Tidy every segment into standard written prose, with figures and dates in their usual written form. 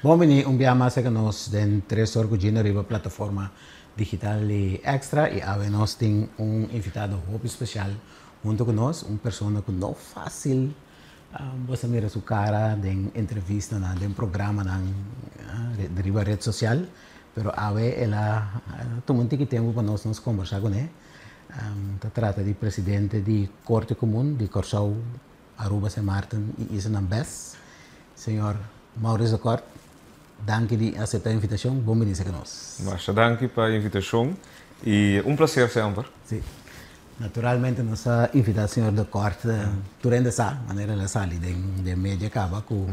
Bon bini un bia mas ku nos den 3 Or ku Gino riba plataforma digital di Extra, i awe nos tin un invitado hopi spesial huntu ku nos, un persona ku no fásil bo mira su kara den entrevista, den programa nan riba ret sosial, pero awe el a tuma un tiki tempu pa nos kombersá kuné. Ta trata di presidente di Korte Komun di Kòrsou, Aruba, Sint Maarten i islanan BES, señor Maurice de Kort. Danki di aseptá e invitashon. Bon bini ku nos. Masha danki pa e invitashon i un plaser semper. Sí. Naturalmente nos a invitá señor de Kort, tur hende sa, manera el a sali den media kaba ku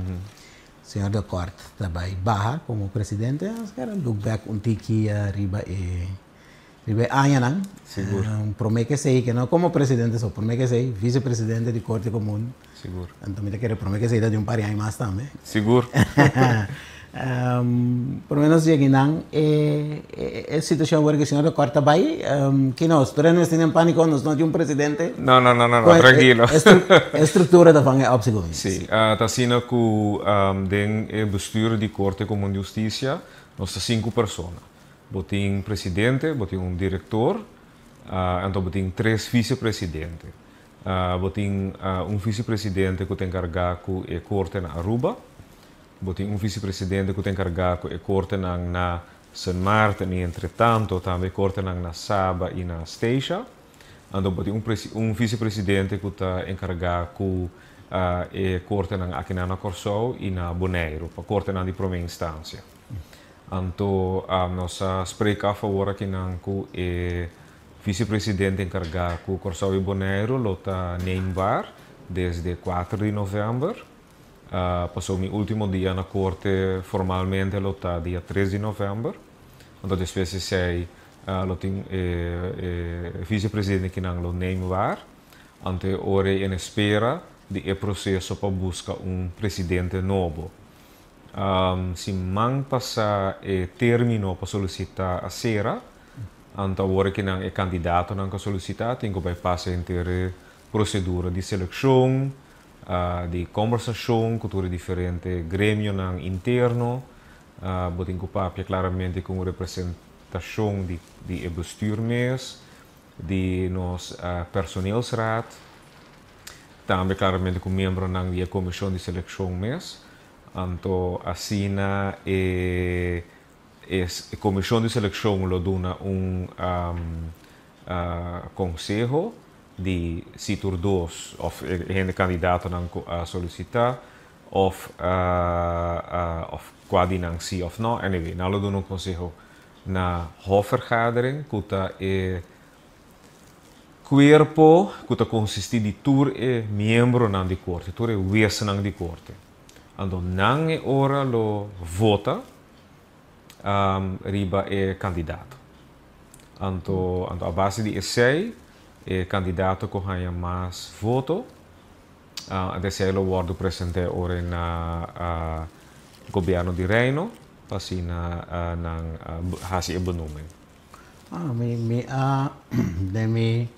señor de Kort tambe baha komo presidente. Nos ke look back un tiki riba e añanan. Sigur. Promé ku esei, ku no komo presidente so, promé ku esei, visepresidente di Korte Komun. Sigur. Anto mi ke promé ku esei di un par di aña mas tambe. Sigur. Por lo menos yega e situashon ku señor de Kort bai, ku nos, tur nos tin pániko, nos no tin un presidente. No, no, no, no, no, trankilo. E struktura ta van op segun. Sí, ta asina ku den e bestuur di Korte Komun di Hustisia, nos ta sinku persona. Bo tin presidente, bo tin un direktor, anto bo tin tres visepresidente. Bo tin un visepresidente ku ta enkargá ku e korte na Aruba, bo tin un visepresidente ku ta enkargá ku e korte na Sint Maarten i entre tantu tambe korte na Saba i na Statia. Anto bo tin un visepresidente ku ta enkargá ku e korte aki na Kòrsou i na Boneiru, pa korte di promé instansia. Anto nos a spreek af awor aki nan ku e visepresidente enkargá ku Kòrsou i Boneiru lo ta neem waar desde 4 di novèmber. Pasó mi último dia na korte formalmente lo ta dia 3 di novèmber. Anto despues esei lo tin e visepresidente ku nan lo neem waar. Anto ora en espera di e proseso pa buska un presidente nobo. Siman pasá e término pa solisitá a sera, anto awor ku nan e kandidatonan ku solisitá tin ku pasa henter prosedura di selekshon, di kombersashon ku tur diferente gremionan interno, bo tin ku papia klaramente ku representashon di e bestuur mes, di nos personeelsraad, tambe klaramente ku miembronan di e komishon di selekshon mes. Anto asina e komishon di selekshon lo duna un konseho di si tur dos òf e kandidatonan a solisitá òf kua di nan si òf no. Anyway, nan lo duna un konseho na hofvergadering, ku ta e kuerpo ku ta konsistí di tur e miembronan di korte, tur e huesnan di korte. Anto nan e ora lo vota riba e kandidato. Anto a base di esei, e kandidato ku haña mas voto, esei lo wòrdu presentá ora na gobièrnu di Reino, asina nan hasi e benoeming. Ah, mi a den mi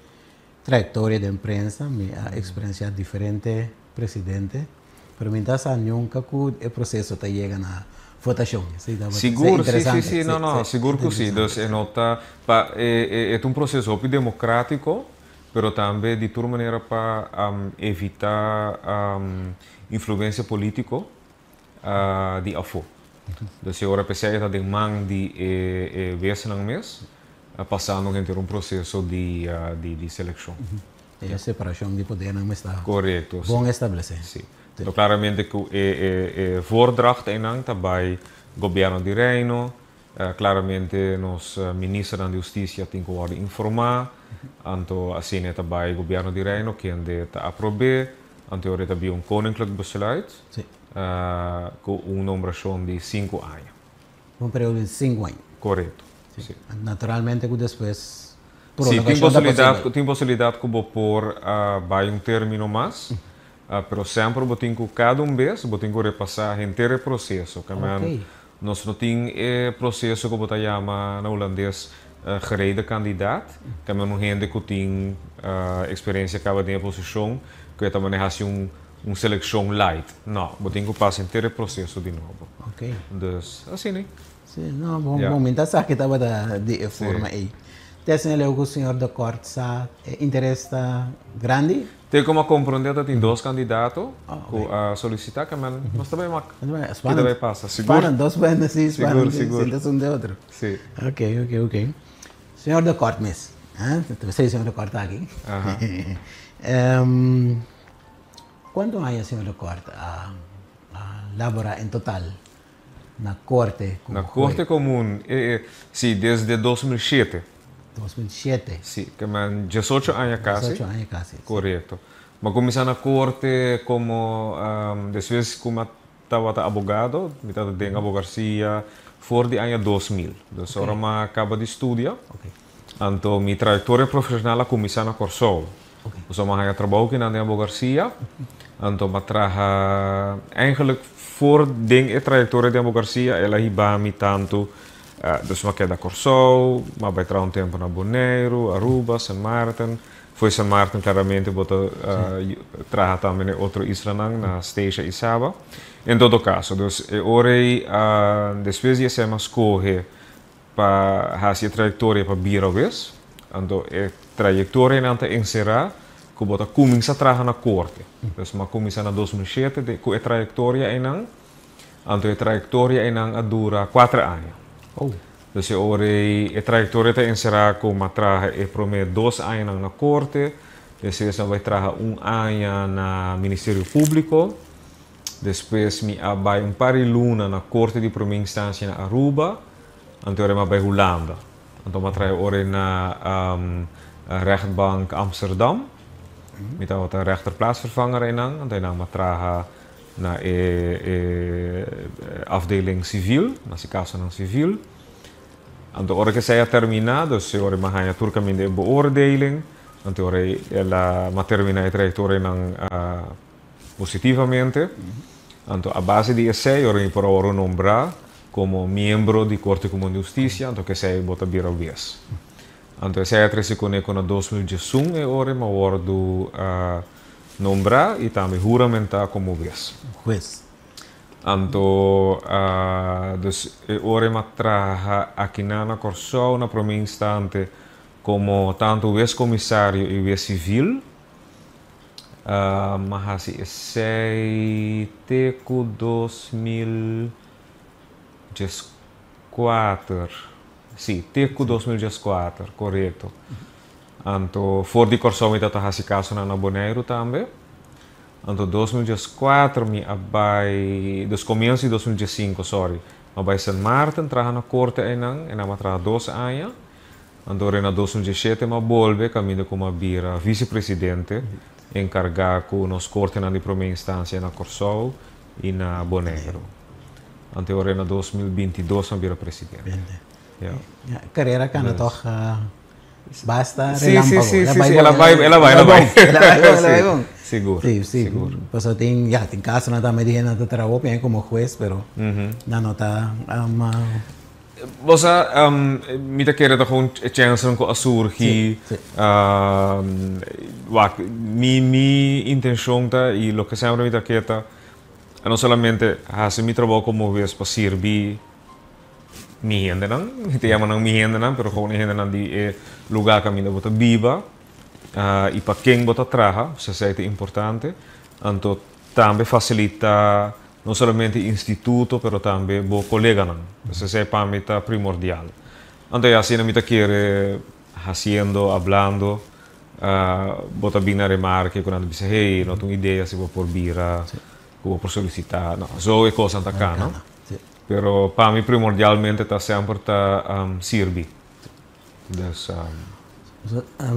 trayektoria di prensa, mi a eksperensiá diferente presidente, pero mi ta nunka ku e proseso ta yega na votashon. Sigur, sí, no, sigur ku sí. Dus e no ta pa e un proseso demokrátiko, pero tambe di tur manera pa evitá influensia polítiko di afó. Dus ora p'esei ta den man di e huesnan mes, pasando henter un proseso di selekshon. E separashon di poder nan ta bon establesé. Sí. Anto, klaramente ku e voordracht einan ta bai gobièrnu di Reino, klaramente nos minister di Hustisia tin ku wòrdu informá, anto asina ta bai gobièrnu di Reino, kende ta aprob'é, anto ora ta un koninklijk besluit, ku un nombrashon di 5 aña. Un periodo di 5 aña. Korekto. Sí. Naturalmente ku despues Sí, tin posibilidat ku bo por bai un término mas, pero semper bo tin ku kada un bes, bo tin ku repasá henter e proseso. Ke men, nos no tin e proseso ku bo ta yama na hulandes gerede kandidaat, ke men un hende ku tin eksperensia kaba den e posishon, ku ta manehá un Un seleccion light. No, bo tin cu pasa henter e proceso di nobo. Dus, asina, ne? Si, no, bon, bon, mi ta sa cu tabata di e forma ey. Te asina leu cu señor De Kort sa e interes ta grandi? Te como a comprende ta tin dos candidato cu a solicita ke men nos ta bay mak ki ta bay pasa. Sigur. Spannend, dos bende si, spannend, Sigur, sigur. sinta esun de otro. Si. Ok, ok, ok. Señor De Kort mes, ta pesey señor De Kort ta aki. Cuanto aña señor De Kort a labora en total na Corte como Na Corte Comun, si, desde 2007. 2007. Si, ke men 18 aña casi. 18 aña casi, si. Corecto. Mi a cuminsa na Corte como, despues cu mi a tabata abogado, mi tabata den abogarcia for di aña 2000. Dus ora mi a caba di studia, anto mi trayectoria profesional a cuminsa na Corsou. Pasobra mi a haña trabou kinan den abogarcia, anto mi a traha eigenlijk for den e trayectoria den abogarcia el a hiba mi tantu, dus mi a keda Corsou, mi a bai traha un tempo na Boneiru, Aruba, Sint Maarten. Fo'i Sint Maarten claramente bo ta traha tambe na e otro islanan, na Statia y Saba. En todo caso, dus e ora ei despues di esei mi a scoge pa hasi e trayektoria pa bira wes, anto e trayektorianan ta enserá ku bo ta kuminsá traha na korte. Dus mi a kuminsá na 2007 de ku e trayektoria einan, anto e trayektoria einan a dura kuater aña. Dus e ora ei e trayektoria ta enserá ku mi a traha e promé dos añanan na korte, despues mi a bai traha un aña na Ministerio Públiko, Despues mi a bai un par di luna na Korte di Prome Instansia na Aruba, anto ora mi a bai Hulanda. Anto mi a traha ora na Rechtbank Amsterdam. Mi tabata rechterplaatsvervanger einan, anto einan mi a traha na e afdeling civil, na si kasonan civil. Anto ora ku esei a terminá, dus e ora mi a haña tur kaminda e beoordeling, anto ora el a, mi a terminá e trayektoria einan. Positivamente. Anto a base di esei ora mi por a wòrdu nombrá komo miembro di Korte Komun di Hustisia, anto ku esei bo ta bira wes. Anto esei a trese kuné ku na 2011 e ora mi a wòrdu nombrá i tambe huramentá komo wes. Hues. Anto dus e ora mi a traha akinan na Kòrsou na promé instante komo tantu wes komisario i wes sivil. M'a hasi esei te ku 2014. Sí, te ku 2014, korekto. Anto for di Kòrsou mi tabata hasi kasonan na Boneiru tambe. Anto 2014 mi a bai, dus komienso di 2015, sòri, m'a bai Sint Maarten traha na korte einan, einan m'a traha dos aña. Anto na 2017 m'a bolbe kaminda ku m'a bira visepresidente enkargá ku nos kortenan di promé instansia na Kòrsou i na Boneiru. Anto ora na 2022 m'a bira presidente. Ja. Ja, karera kana tòg basta relámpago. Si, si, si, el a bai, el a bai, el a bai. El a bai bon, el a bai bon. Sigur, Si, si. sigur. Pasobra tin, ya, tin kasonan tambe di hende nan ta traha hopi aña komo hues, pero nan no ta Bo sa, mi ta kere ta gewoon e chènsnan ku a surgi. Wak, mi mi intenshon ta i loke semper mi ta ke ta no solamente hasi mi trabou komo hues pa sirbi mi hendenan, mi ta yama nan mi hendenan, pero gewoon e hendenan di e lugá kaminda bo ta biba i pa ken bo ta traha, esei ta importante. Anto tambe fasilitá No solamente instituto pero tambe bo coleganan. Pues esey pa mi ta primordial. Anto ya asina mi ta kere haciendo, hablando, bo ta bin na remarke cu nan ta bisa hey no ta un idea si bo por bira cu bo por solicita. No, zo e cosnan ta cana. Pero pa mi primordialmente ta semper ta sirbi. Dus.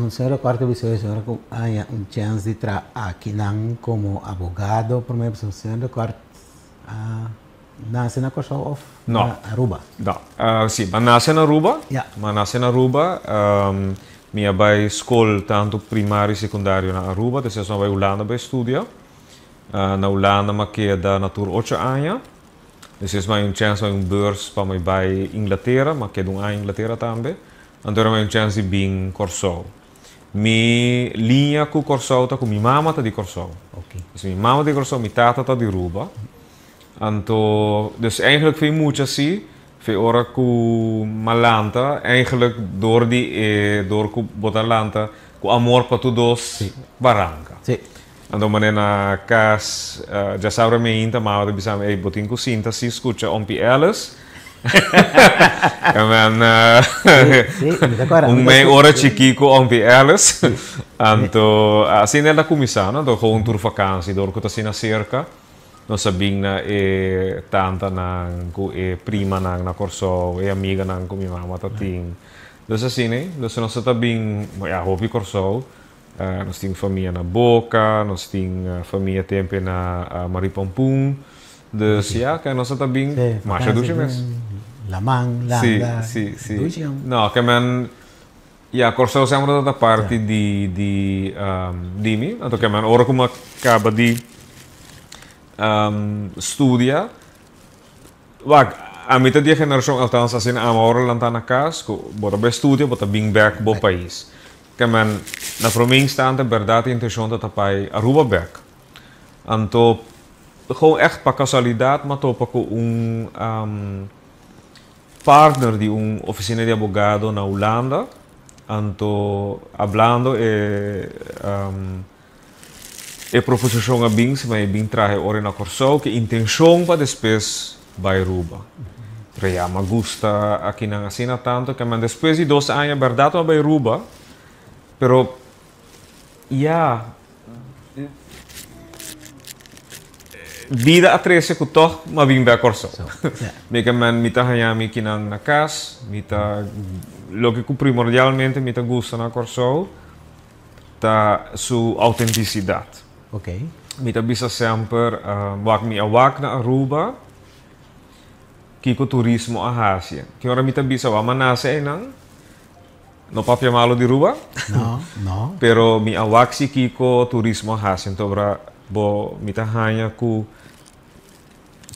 Señor Cuarto Episodio, señor cu haña un chance di traha akinan como abogado prome pasobra señor Cuart a nace na Corsou of na Aruba? No, si, mi a nace na Aruba, mi a nace na Aruba, mi a bay scol tanto primario y secundario na Aruba, despues mi a bay Hulanda bay studia, na Hulanda mi a keda na tur ocho aña. Despues mi a un chèns, mi a un beurs pa mi bai Inglatera, mi a keda un aña Inglatera tambe. Anto mi a un chèns di bin Kòrsou. Mi liña ku Kòrsou ta ku mi mama ta di Kòrsou. Dus mi mama di Kòrsou, mi tata ta di Aruba. Anto, dus eigenlijk fe mucha si, fe ora ku m'a lanta, eigenlijk dor di e, dor ku bo ta lanta ku amor pa tur dos baranka. Anto manera na kas, djasabra meinta mama ta bisa mi, ey, bo tin ku sinta si skucha Ompie Ellis. En un mei ora chikí ku Ompie Ellis. Anto asina el a kuminsá, no? Anto gewoon tur vakansi, dor ku ta asina serka, nos a bin na e tantanan ku e primanan na Kòrsou, e amiganan ku mi mama ta tin. Dus asina, dus nos ta bin, ya, hopi Kòrsou. Nos tin famia na Boca, nos tin famia tempe na Maripampun. Dus ya, ke nos ta bin masha dushi mes. Laman, landa, Si, si, si. No, ke men, ya, Kòrsou semper ta parti di, di, di mi. Anto ke men ora ku mi a kaba di studia, Wak, ami ta di e generashon, althans asina ami ora lanta na kas, ku bo ta bai studia, bo ta bin bèk bo pais. Ke men, na promé instante bèrdat e intenshon ta ta bai Aruba bèk. Anto, gewoon ègt pa kasualidat m'a topa ku un partner di un ofisina di abogado na Hulanda, anto hablando e. E proposishon a bin si mi a bin traha e ora na Kòrsou ku e intenshon pa despues bai Aruba. Pero ya mi a gusta akinan asina tantu ke men despues di dos aña bèrdat mi a bai Aruba, pero ya bida a trese ku tòg mi a bin bèk Kòrsou. Mi ke men mi ta haña mi kinan na kas, mi ta loke ku primordialmente mi ta gusta na Kòrsou. Ta su autenticidad. Mi ta bisa semper, wak mi a wak na Aruba, kiko turismo a haci. Tin ora mi ta bisa, wak mi a nace einan, no papia malo di Aruba. No, no. Pero mi a wak si kiko turismo a haci. Enton ora bo, mi ta haña ku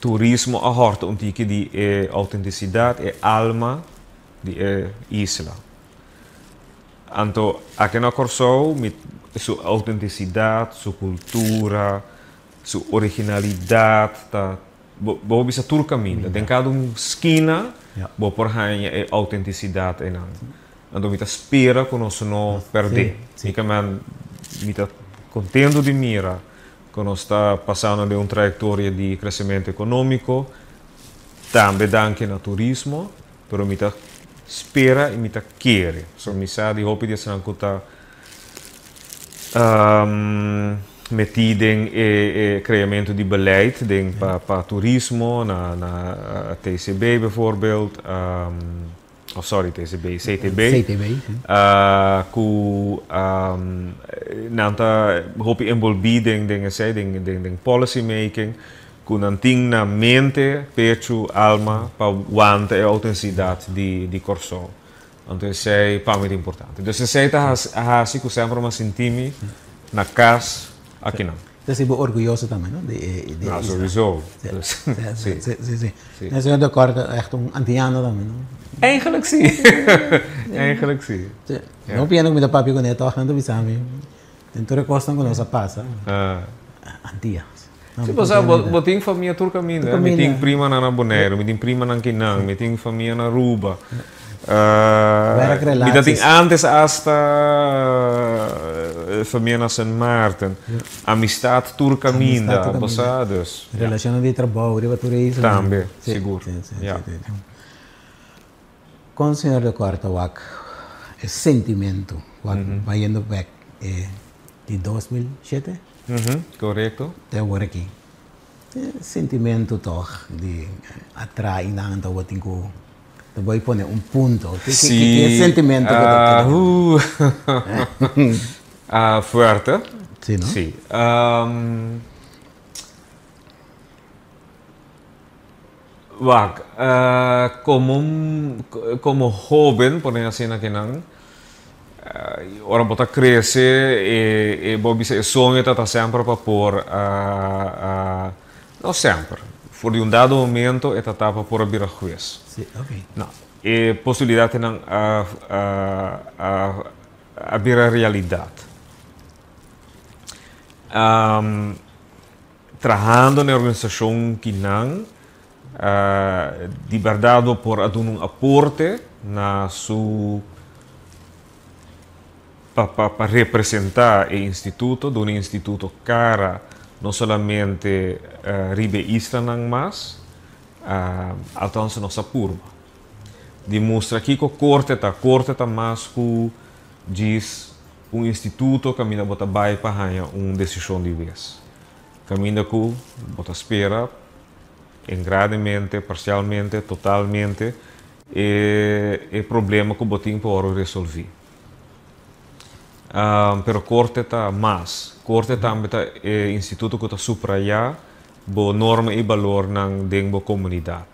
turismo a horta un tiki di e autenticidad, e alma di e isla. Anto aki na Kòrsou mi su autentisidat, su kultura, su originalidat ta bo por bisa tur kaminda. Den kada un skina bo por haña e autentisidat einan. Anto mi ta spera ku nos no pèrdé. Mi ke men mi ta kontentu di mira ku nos ta pasando den un trayektoria di kresementu ekonómiko, tambe danki na turismo. Pero mi ta spera i mi ta kere. So mi sa di hopi di esnan ku ta metí den e kreamentu di beleid den pa pa turismo na na TCB bijvoorbeeld, of sorry TCB, CTB. CTB, si. Ku nan ta hopi enbolbí den den esei, den den policy making. Ku nan tin na mente, pechu, alma pa wanta e outensidat di di Kòrsou. Anto esei pa mi ta importante. Dus esei ta a hasi ku semper mi a sinti mi na kas akinan. Ta hasi bo orguyoso tambe, no? Di e di e isla. Sowieso. Si, si, si. Si. E señor de Kort ta ègt un antiano tambe, no? Eigenlijk si. Eigenlijk si. Si. No piensa ku mi ta papia kuné tòg, nan ta bisa mi den tur e kosnan ku nos a pasa. Antias. Si, pasobra bo, bo tin famia tur kaminda. Mi tin primanan na Boneiru, mi tin primanan kinan, mi tin famia na Aruba. Mi ta tin antes asta famia na Sint Maarten. Amistad tur kaminda, bo sa, dus. Relacionnan di trabou riba tur e isla. Tambe, sigur. Ya. Kon señor de Kort a wak e sentimento wak bayendo bek e di 2007? Korekto. Te awor aki. E sentimento tòg di atra i nan ta tin ku ta bai pone un punto. Ki ki e sentimento ku ta keda? Fuerte. Si, no? Si. Wak, komo komo hóben, pone asina kinan, ora bo ta krese e e bo bisa e soño ta ta semper pa por no semper, for di un dado momento e ta ta pa por a bira hues. Sí, ok. No, e posibilidatnan a a a. a bira realidat. Trahando na e organisashon kinan, di bèrdat bo por a duna un aporte na su pa pa pa representá e instituto, duna e instituto kara no solamente riba e islanan mas, althans nos a purba di mustra kiko korte ta. Korte ta mas ku djis un instituto kaminda bo ta bai pa haña un desishon di wes. Kaminda ku bo ta spera en grandemente, parsialmente, totalmente e e problema ku bo tin por wòrdu resolví. Pero korte ta mas. Korte tambe ta e instituto ku ta suprayá bo norma i balornan den bo komunidat.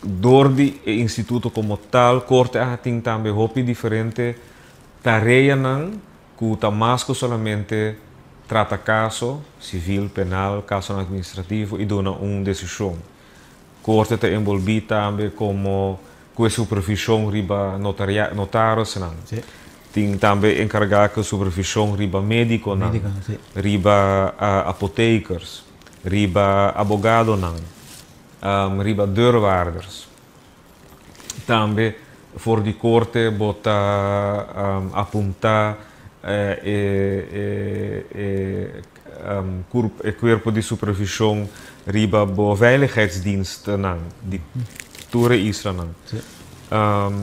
Dor di e instituto komo tal, korte a tin tambe hopi diferente tareanan ku ta mas ku solamente trata kaso, sivil, penal, kasonan atministrativo i duna un desishon. Korte ta enbolbí tambe komo ku e supervishon riba notaria, notarisnan. Tin tambe enkargá ku supervishon riba médikonan, riba apotekers, riba abogadonan, riba deurwaarders. Tambe for di korte bo ta apuntá e e kuerpo di supervishon riba bo veiligheidsdienstnan di tur e islanan.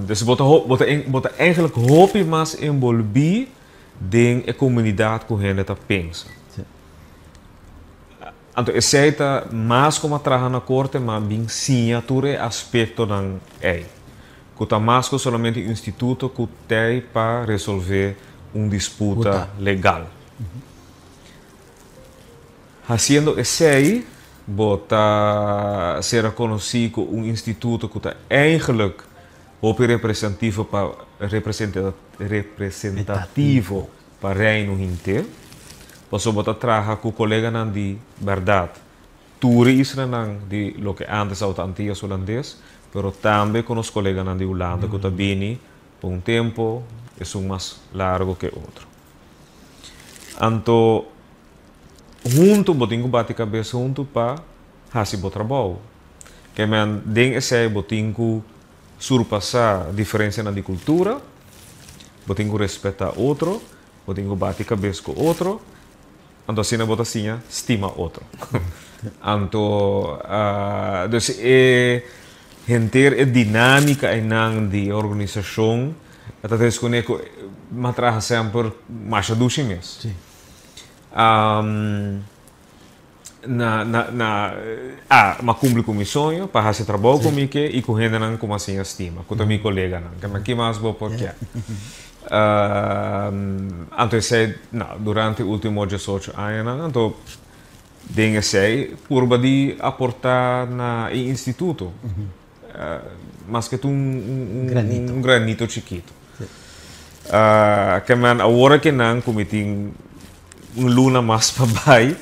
Dus bo ta bo ta eigenlijk hopi mas enbolbí den e komunidat ku hende ta pensa. Anto esei ta mas ku a traha na korte, ma bin siña tur e aspektonan ei. Ku ta mas ku solamente un instituto ku t'ei pa resolvé un disputa legal. Hasiendo esei, bo ta sera konosí ku un instituto ku ta eigenlijk hopi representivo pa representativo pa Reino henter, pasobra bo ta traha ku koleganan di bèrdat, tur e islanan di loke ántes tabata Antias Hulandes, pero tambe ku nos koleganan di Hulanda ku ta bini pa un tempu, esun mas largu ke otro. Anto huntu bo tin ku bati kabes huntu pa hasi bo trabou. Ke men den esei bo tin ku surpasá diferensianan di kultura, bo tin ku respetá otro, bo tin ku bati kabes ku otro, anto asina bo ta siña stima otro. Anto, dus e henter e dinámika einan di e organisashon ta tres kuné ku mi a traha semper masha dushi mes. Na na na a m'a cumpli cu mi soño pa haci trabou cu mi ke y cu hendenan cu m'a siña stima, cu ta mi coleganan. Ke men ki mas bo por kier? Anto esey, no, durante ultimo diesocho añanan, anto den esey purba di aporta na e instituto, maske ta un un granito chikito. Ke men awor ke nan ku mi tin un luna mas pa bai,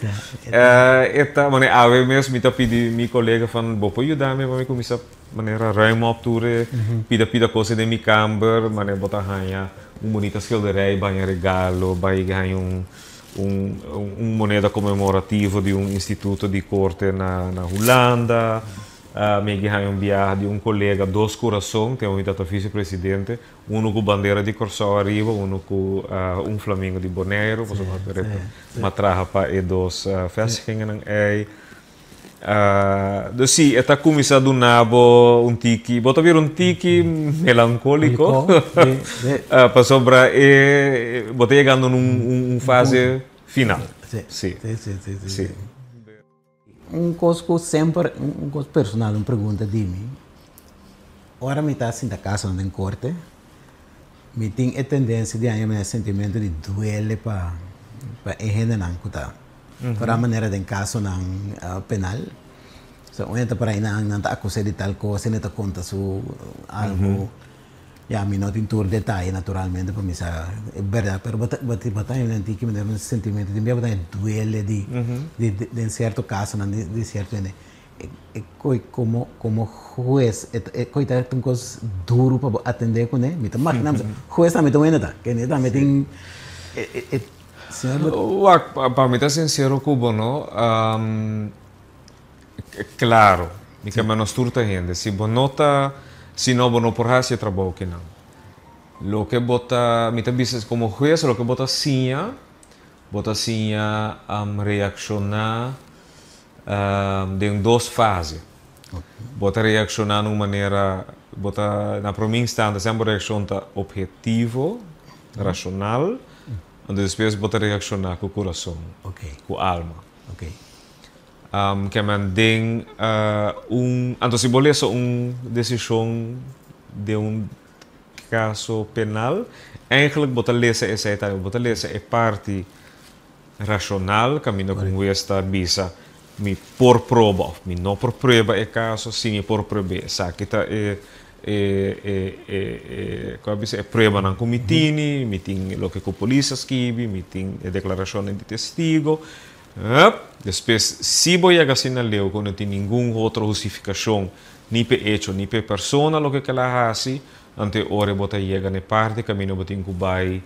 e ta manera awe mes mi ta pidi mi kolega van bo por yuda mi pa mi kuminsá manera ruim op tur e pida pida kos den mi kamber, manera bo ta haña un bunita schilderij baña regalo, bai haña un un moneda konmemorativo di un instituto di korte na Hulanda. Mi a haña un biaha di un kolega dos kurason, te unda ta visepresidente, unu ku bandera di Kòrsou ariba, unu ku un flamingo di Boneiru, pasobra mi a traha pa e dos vestigingennan ei. Dus si, e ta kuminsá duna bo un tiki, bo ta bira un tiki melankóliko, pasobra e bo ta yegando na un fase final. Sí. Un kos ku semper, un kos personal, un pregunta di mi, ora mi ta sinta kasa den korte, mi tin e tendensia di haña mi sentimentu di duele pa pa e hendenan ku ta foral manera den kasonan penal. So un hende ta por ahí nan nan ta akus'é di tal kos, hende ta konta su algu. Ya, mi no tin tur detaye naturalmente pa mi sa e berdad, pero bo ta bo ta bo ta haña tiki manera un sentimiento, tin bia bo ta haña duele di di den cierto casonan di di cierto hende. E koi komo hues e koi ta un kos duru pa bo atendé kuné? Mi ta magina mi hues tambe ta un hende ta kende tambe tin e señor bo. Wak pa mi ta sinsero ku bo no klaro mi ke nos tur ta hende si bo no ta si no bo no por hasi e trabou kinan loke bo ta mi ta bisa komo hues loke bo ta siña bo ta siña reakshoná Den dos fase. Bo ta reakshoná na un manera, bo ta na promé instante semper bo reakshon ta ophetivo, rashonal, anto despues bo ta reakshoná ku kurason, ku alma. Ke men den un, anto si bo lesa un desishon den un kaso penal, eigentlik bo ta lesa esei tambe, bo ta lesa e parti Rashonal, kaminda ku un hues ta bisa mi por proba òf mi no por prueba e kaso, si mi por prueb'é esaki ta e e e e e ku a bisa e pruebanan ku mi tini, mi tin loke ku polis a skibi, mi tin e deklarashonnan di testigo. Hup! Despues si bo yega asina leu ku no tin ningun otro hustifikashon ni p'e echo ni p'e persona loke ku el a hasi, anto e ora bo ta yega na e parti kaminda bo tin ku bai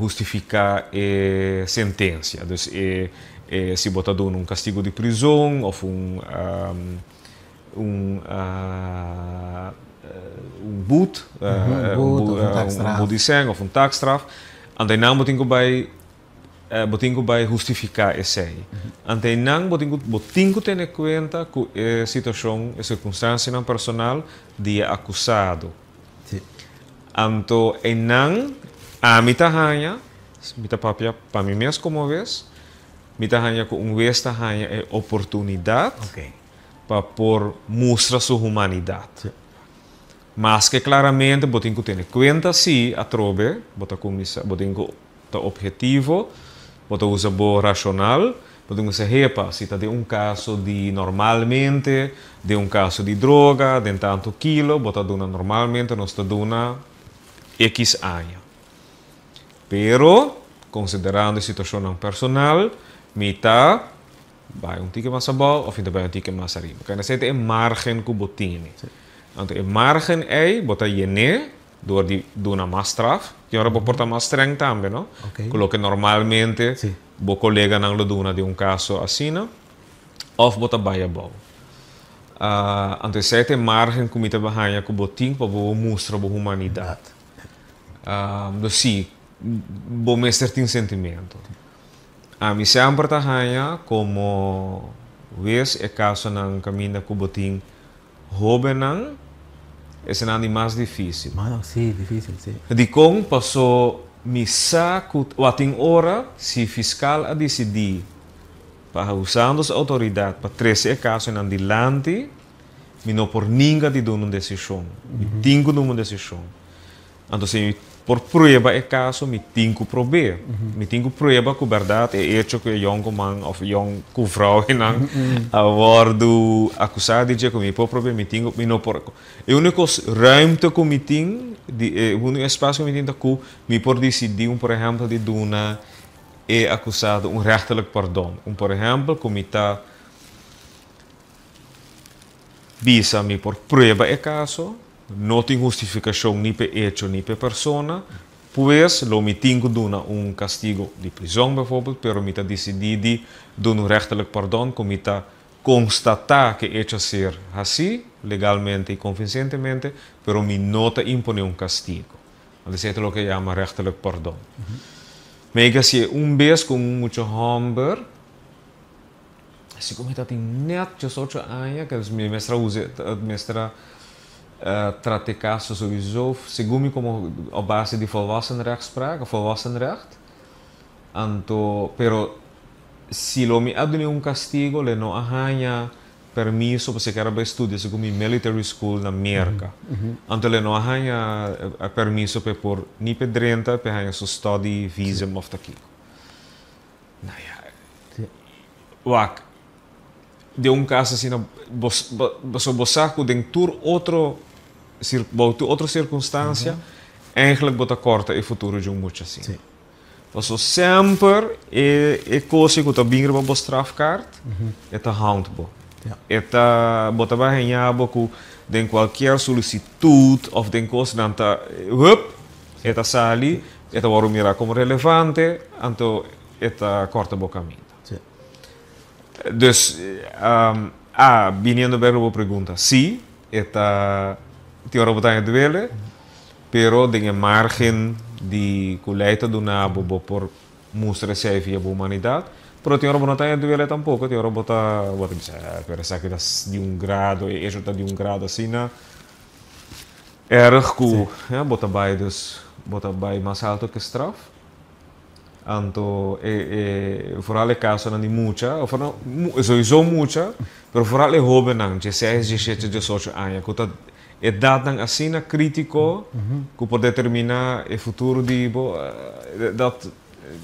hustifiká e sentensia. Dus e e si bo ta duna un kastigu di prizon òf un un un but, un but di sèn òf un taakstraf, anto einan bo tin ku bai bo tin ku bai hustifiká esei. Anto einan bo tin ku bo tin ku tene kuenta ku e situashon, e sirkunstansianan personal di e akusado. Anto einan ami ta haña, mi ta papia pa mi mes komo wes, mi ta haña ku un wes ta haña e oportunidat pa por mustra su humanidat. Maske klaramente bo tin ku tene kuenta si atrobe bo ta kuminsá, bo tin ku ta ophetivo, bo ta usa bo rashonal, bo tin ku sa hepa si ta den un kaso di normalmente, den un kaso di droga, den tantu kilo, bo ta duna normalmente nos ta duna ekis aña. Pero, konsiderando e situashonnan personal, mi ta bai un tiki mas abou òf mi ta bai un tiki mas ariba. Kende esei ta e márgen ku bo tene. Anto e márgen ei bo ta yen'é Dor di duna mas straf, tin ora bo por ta mas streng tambe, no? Ku loke normalmente bo koleganan lo duna den un kaso asina, òf bo ta bai abou. Anto esei ta e márgen ku mi ta haña ku bo tin pa bo mustra bo humanidat. Dus sí, bo mester tin sentimentu. Ami semper ta haña komo wes e kasonan kaminda ku bo tin Hóbennan, esenan di mas difísil. Mano, sí, difísil, sí. Dikon? Paso mi sa ku tin ora si fiskal a disidí pa usando su outoridat pa trese e kasonan dilanti, mi no por ninga di duna un desishon. Mi tin ku duna un desishon. Anto si mi por prueba e kaso, mi tin ku prob'é. Mi tin ku prueba ku bèrdat e echo ku e yònkuman òf yòn ku vrounan a wòrdu akusá di dje ku mi por prob'é, mi tin ku, mi no por. E úniko ruimte ku mi tin, di e úniko espasio ku mi tin ta ku mi por disidí un por ehèmpel di duna e akusado un rechterlijk pardon. Un por ehèmpel ku mi ta bisa mi por prueba e kaso. No tin hustifikashon ni p'e echo ni p'e persona, pues lo mi tin ku duna un kastigo di prizòn bijvoorbeeld, pero mi ta disidí di duna un rechterlijk pardon ku mi ta konstatá ku e echo a ser hasí legalmente i konvinsentemente, pero mi no ta imponé un kastigo. Anto esei ta loke yama rechterlijk pardon. Mi a hasié un bes ku un mucha hòmber. Si ku mi ta tin nèt diesocho aña ke mi mester a usa mester a trata e kaso souiso segun mi komo op base di volwassenrechtspraak of volwassenrecht anto pero si lo mi a duna un kastigo le no a haña permiso pasobra e kere bai studia segun mi military school na Merka anto le no a haña permiso pa e por ni pa e drenta pa e haña su study visum of ta kiko. Nou ja, wak, den un kas asina, bo, bo, bo sa ku den tur otro, bou tur otro sirkunstansia, eigenlijk bo ta kòrta e futuro di un mucha asina. Sí. Paso semper e, e kos ku ta bin riba bo strafkaart, e ta haunt bo. E ta bo ta bai haña bo ku den kualkier solisitut òf den kos nan ta hup e ta sali, e ta wòrdu mirá komo relevante, anto e ta kòrta bo kaminda. Dus, a, biniendo bèk riba bo pregunta, sí, e ta tin ora bo ta haña duele, pero den e márgen di ku lei ta duna bo, bo por mustra esei via bo humanidat, pero tin ora bo no ta haña duele tampoko, tin ora bo ta bo ta bisa, eh, pero esaki ta di un grado, e hecho ta di un grado asina erg ku bo ta bai dus bo ta bai mas alto ku e straf. Anto e e vooral e kasonan di mucha, of no, sowieso mucha, pero vooral e hobennan, dieseis, diesshete, diesocho aña, ku ta edatnan asina kritiko ku por determiná e futuro di bo, dat,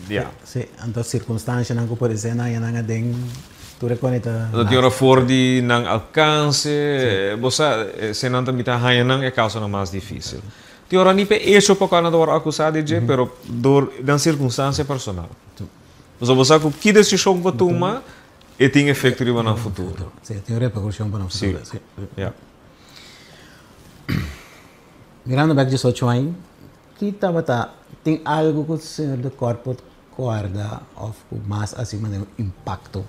ya. Sí, anto sirkunstanshanan ku por esei nan nan aden tur e kone ta. Anto tin ora for di nan alkanse, bo sa, eseinan ta mita haña nan e kasonan mas difísil. Tin ora ni p'e echo pa kua nan ta wòrdu akusá di dje, pero dor nan sirkunstansia personal. Pasobra bo sa ku ki desishon bo tuma, e tin efekto riba nan futuro. Sí, e tin un reperkushon pa nan futuro. Sí, ya. Mirando bèk diesocho aña, ki tabata, tin algu ku señor de Kort por kòrda òf ku mas a hasi manera un impakto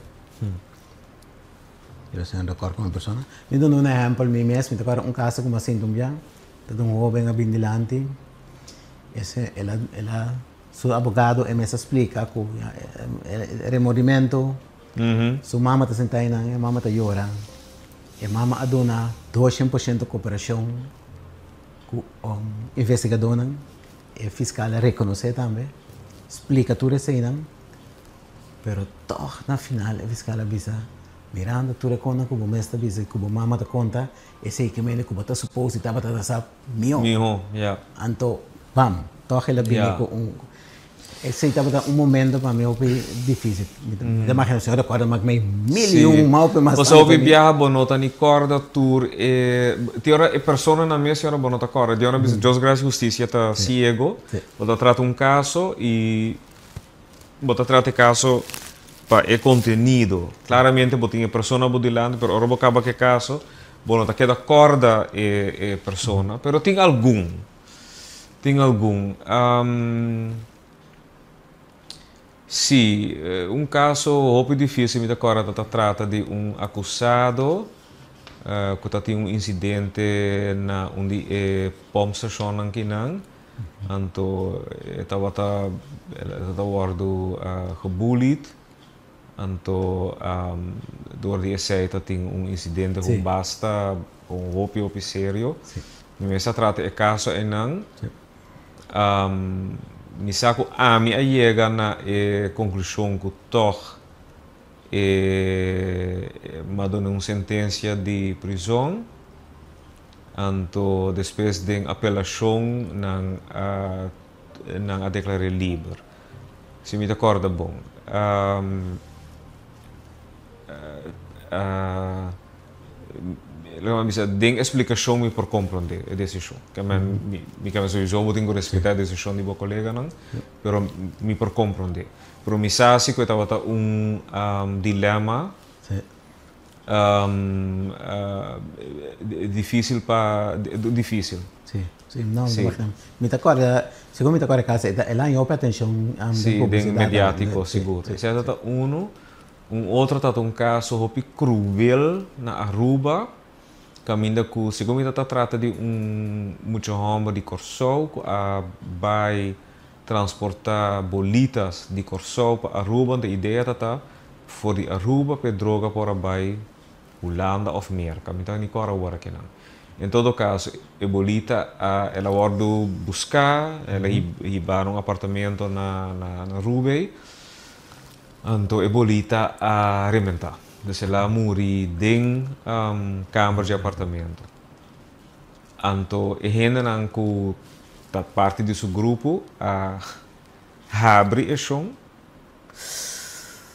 riba señor de Kort komo persona? Mi duna un ehèmpel mi mes, mi ta kòrda un kaso ku mi a sinti un bia. Ta un hoben a bin dilanti, ese el a el a su abogado e mes a splika ku e remordimento, su mama ta sentá einan, e mama ta yora, e mama a duna doshen por shento koperashon ku investigadónan, e fiskal a rekonosé tambe, splika tur eseinan, pero tòg na final e fiskal a bisa, mirando tur e kosnan ku bo mes ta bisa i ku bo mama ta konta, Esei ke mende ku bo ta supos di tabata ta sa mihó. Mihó, ya. Anto, bam, tòg el a bini ku un. Esei tabata un momento pa mi hopi difísil. Mi ta imagina si ora kòrda mak mei mil i un mau pe mas tantu. Pasobra hopi biaha bo no ta ni kòrda tur e. Tin ora e personanan mes tin ora bo no ta kòrda. Tin ora bisa Dios gracia hustisia ta siego. Bo ta trata un kaso i Bo ta trata e kaso pa e kontenido. Klaramente bo tin e persona bo dilanti, pero ora bo kaba ku e kaso, bo no ta keda kòrda e e persona. Pero tin algun, tin algun. Sí, un kaso hopi difísil mi ta kòrda ta trata di un akusado ku ta tin un insidente na un di e pòmpstashonnan kinan. Anto e tabata e tabata wòrdu gebullied, anto dor di esei ta tin un insidente ku basta un hopi hopi serio. Mi mes a trata e kaso einan. Mi sa ku ami a yega na e konklushon ku tòg e m'a duna un sentensia di prizon. Anto despues den apelashon nan a nan a deklar'é liber. Si mi ta kòrda bon. Laga mi bisa den e splikashon mi por komprondé e desishon. Ke men mi ke men souiso bo tin ku respetá e desishon di bo koleganan, pero mi por komprondé. Pero mi sa si ku e tabata un dilema. Difícil pa difícil. Sí, sí, no, sí. Mi ta corda, segun mi ta corda casi, el a hopi atencion um, sí, den publicidad. mediático, sí, sigur. Sí, Ese ta uno. Un otro ta un caso hopi cruel na Aruba, caminda cu segun mi ta trata di un mucha homber di Corsou cu a bay transporta bolitas di Corsou pa Aruba, anto idea ta ta For di Aruba p'e droga por a bai Hulanda of Merka. Mi ta ni kòrda awor akinan. En todo kaso, e bolita a el a wòrdu buská, el a hibá na un apartamento na na Rubey. Anto e bolita a rementá. Dus el a muri den kamber dje apartamento. Anto e hendenan ku ta parti di su grupo a habri e shon.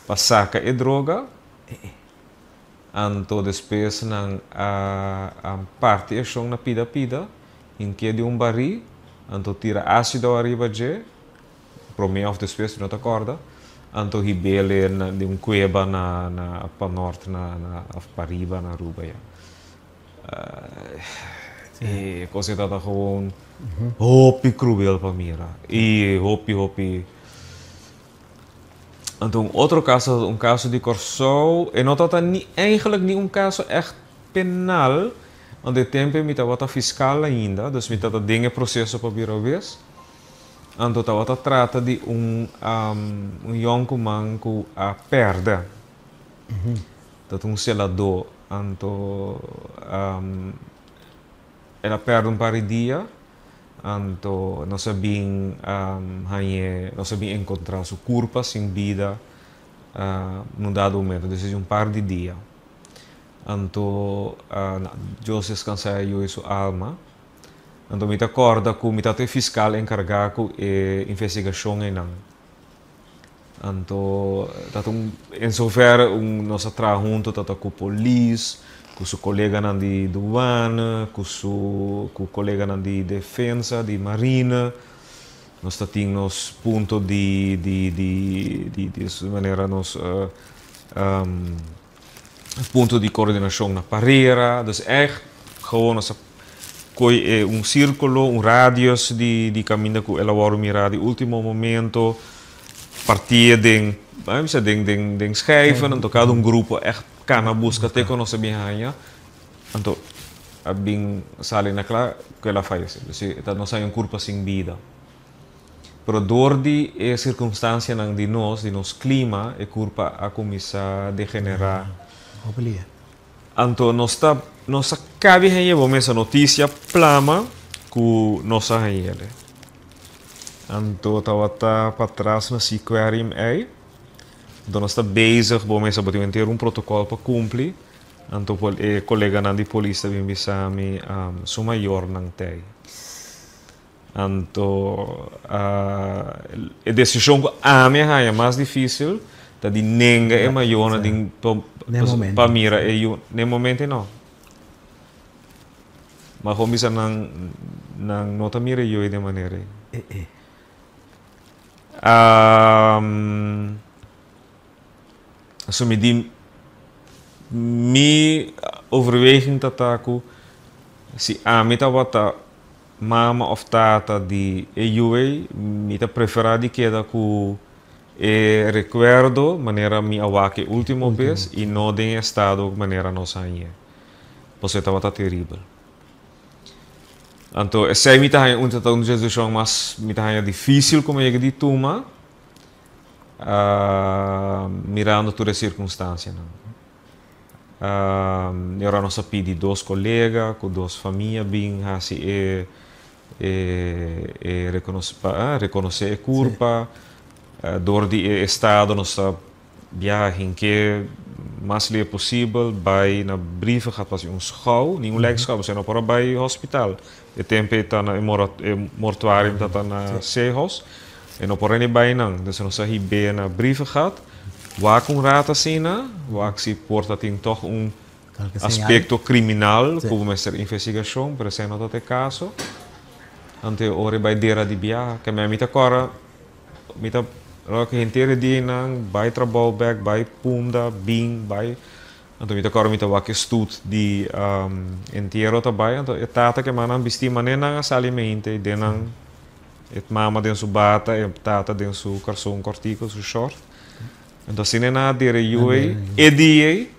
Pa saca e droga, anto despues nan a parti e shon na pida pida, hink'é den un barí, anto tira ácido ariba dje, promé of despues mi no ta corda, Anto hib'é na di un kueba na pa nort na of pariba na Aruba, ya. E kos ei tabata gewoon hopi kruel pa mira i hopi hopi. Anto un otro kaso, un kaso di Kòrsou, e no tabata ni eigenlijk ni un kaso ègt penal, want e tempu ei mi tabata fiskal ainda, dus mi tabata den e proseso pa bira wes. Anto tabata trata di un un yònkuman ku a pèrdè. Ta un seladó. Anto el a pèrdè un par di dia. Anto nos a bin hañ'é, nos a bin enkontrá su kurpa sin bida na un dado momento, despues di un par di dia. Anto Dios deskansá e yu i su alma. Anto mi ta kòrda ku mi tabata e fiskal enkargá ku e investigashon einan. Anto ta ta un en sover un nos a traha hunto ta ta ku polis, ku su koleganan di duana, ku su ku koleganan di defensa, di marina. Nos ta tin nos punto di di di di di manera nos punto di coordinacion na Parera. Dus echt gewoon nos a coy e un circulo, un radius di di caminda cu el a worde mira di ultimo momento, partie den, a bisa den den den schijven, anto cada un grupo echt cana busca te cu nos a bin haya, anto a bin sali na cla cu el a fayece. Dus ta nos haya un curpa sin bida. Pero dor di e sirkunstansianan di nos, di nos klima, e kurpa a kuminsá degenerá. Anto nos ta, nos a kabi hañ'é bo mesa notisia plama ku nos a hañ'é. Anto tabata patras na Seaquarium ei. Anto nos ta bezig, bo mesa bo tin henter un protokòl pa kumpli. Anto e koleganan di polis ta bin bisa mi, su mayornan t'ei. Anto e desishon ku ami a haña mas difísil ta di nenga e mayornan den pa mira e yu. Na e momento ei no. Ma kon bisa nan nan no ta mira e yu ei den manera ei. So mi di mi overweging ta ta ku si ami tabata Mama of tata di e yu ei, mi ta preferá di keda ku e rekuerdo manera mi a wak e último bes i no den e estado manera nos hañ'é. Pasobra e tabata teribel. Anto esei mi ta haña un ta un desishon mas mi ta haña difísil ku mi a yega di tuma, mirando tur e sirkunstansianan. E ora nos a pidi dos kolega ku dos famia bin hasi e e pa rekonosé e kurpa. Dor di e estado nos ta biaha hink'é mas lie posibel bai na Brievengat pa hasi un schouw, ni un lijkschouw, pasobra no por a bai hospital. E tempu ei ta na e mortuarium ta ta na Zeehuis. E no por a ni bai nan. Entonces nos a hib'é na Brievengat. Wak un rato asina, wak si por ta tin tog un aspecto criminal cu bo mester investigacion, pero esei no ta ta e caso. Anto e ora e bai dera di biaha. Ke mi ta cora, mi ta rock henter e dianan, bai trabou bek, bai Punda, bin, bai. Anto mi ta kòrda mi ta wak e stoet di entiero ta bai, anto e tata ku e mama nan bisti manera nan a sali meinte i den nan e mama den su bata e tata den su karson kòrtiku, su short. Anto asina nan a dera e yu ei, e dia ei,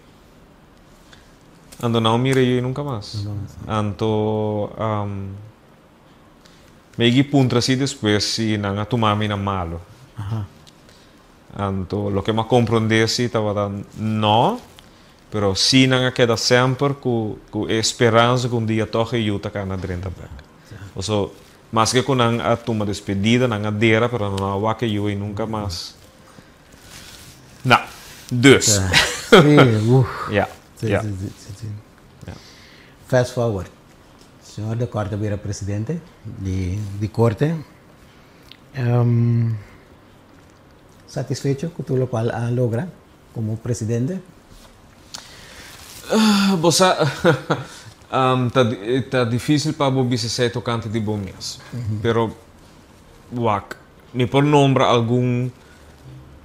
anto nan a mira e yu ei nunka mas. Anto mi a yegi puntra si despues si nan a tuma mi na malu. Anto loke m'a komprondé si tabata no, pero si nan a keda semper ku ku e speransa ku un dia tòg e yu ta kana drenta bèk. Paso maske ku nan a tuma despedida, nan a dera, pero nan no a wak e yu ei nunka mas. Na, dus. Sí, uf. Ja, Sí, ja. sí, sí, sí, sí. Ja. Fast forward. Señor de Korte a bira presidente di di korte. Satisfecho ku tur lokual a logra komo presidente? Bo sa, ta difísil pa bo bisa esei tokante di bo mes. Pero wak, mi por nombra algun